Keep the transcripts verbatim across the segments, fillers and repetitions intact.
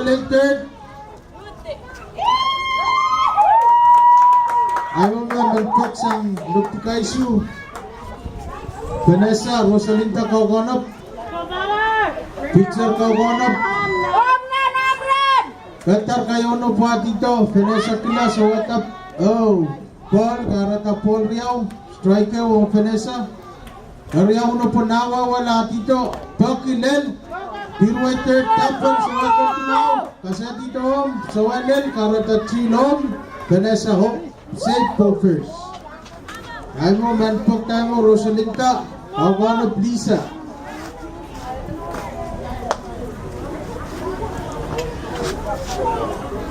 Samuel Lel, third. Ai mo, men pok sang Lupti Kaisu. Vanessa, Rosalinda Kaukonop. Pitcher Kaukonop. Katar ka yaun no pu atito, Vanessa Kila, sawata. Oh, ball, kareta ball riau, strike o Vanessa. Riau no pu nawa wala atito, paki lel. Biru e third, tapper, sawata tumau. Kasi atito home, sawa lel, kareta third home. Vanessa home, safe for first. Ai mo, men pok taimo, Rosalinda Kaukonop, Lisa.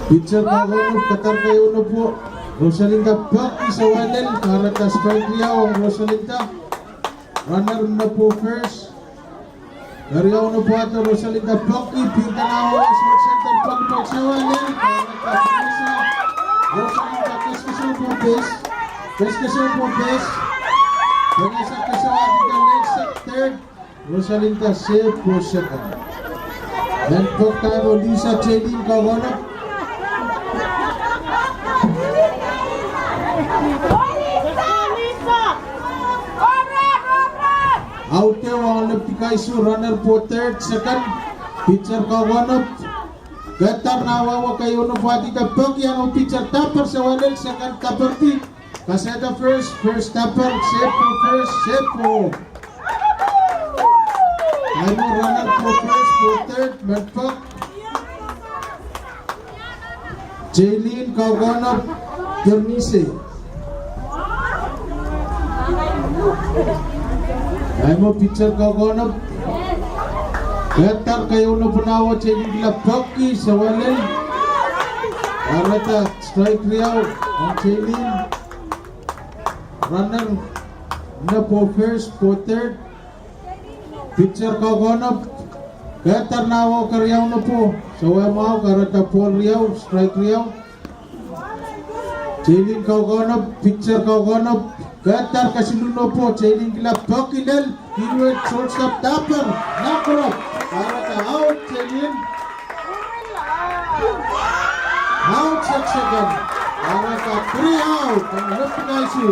Pitcher Kaukonop, katar ka yaun no pu. Rosalinda paki, sawa lel, kareta strike riau o Rosalinda. Runner no pu first. Riau no pu ato, Rosalinda paki, pinta nawa, short center, paki, paki, sawa lel, kareta Vanessa. Rosalinda keskesi pu base. Keskesi pu base. Vanessa keskesi pu base, third. Rosalinda safe for second. Men pok taimo, Lisa, Jaylin Kaukonop. Out e wan Lupti Kaisu, runner pu third, second. Pitcher Kaukonop. Katar nawa, ka yaun no pu atito, paki, yaun no pitcher, tapper, sawa lel, second, tapper di. Kaseta first, first tapper, safe for first, safe for. Ai mo, runner pu first, pu third, men pok. Jaylin Kaukonop, Ternise. Ai mo, pitcher Kaukonop. Katar ka yaun no pu nawa, Jaylin Kila, paki, sawa lel. Kareta strike riau o Jaylin. Runner no pu first, pu third. Pitcher Kaukonop. Katar nawa, ka riau no pu. Sawa mau, kareta ball riau, strike riau. Jaylin Kaukonop, pitcher Kaukonop. Katar ka silu no pu, Jaylin Kila, paki lel. Kiwet shortstop, tapper, nakrop. Kareta out, Jaylin. Out, sek second. Kareta three out, ang Lupti Kaisu.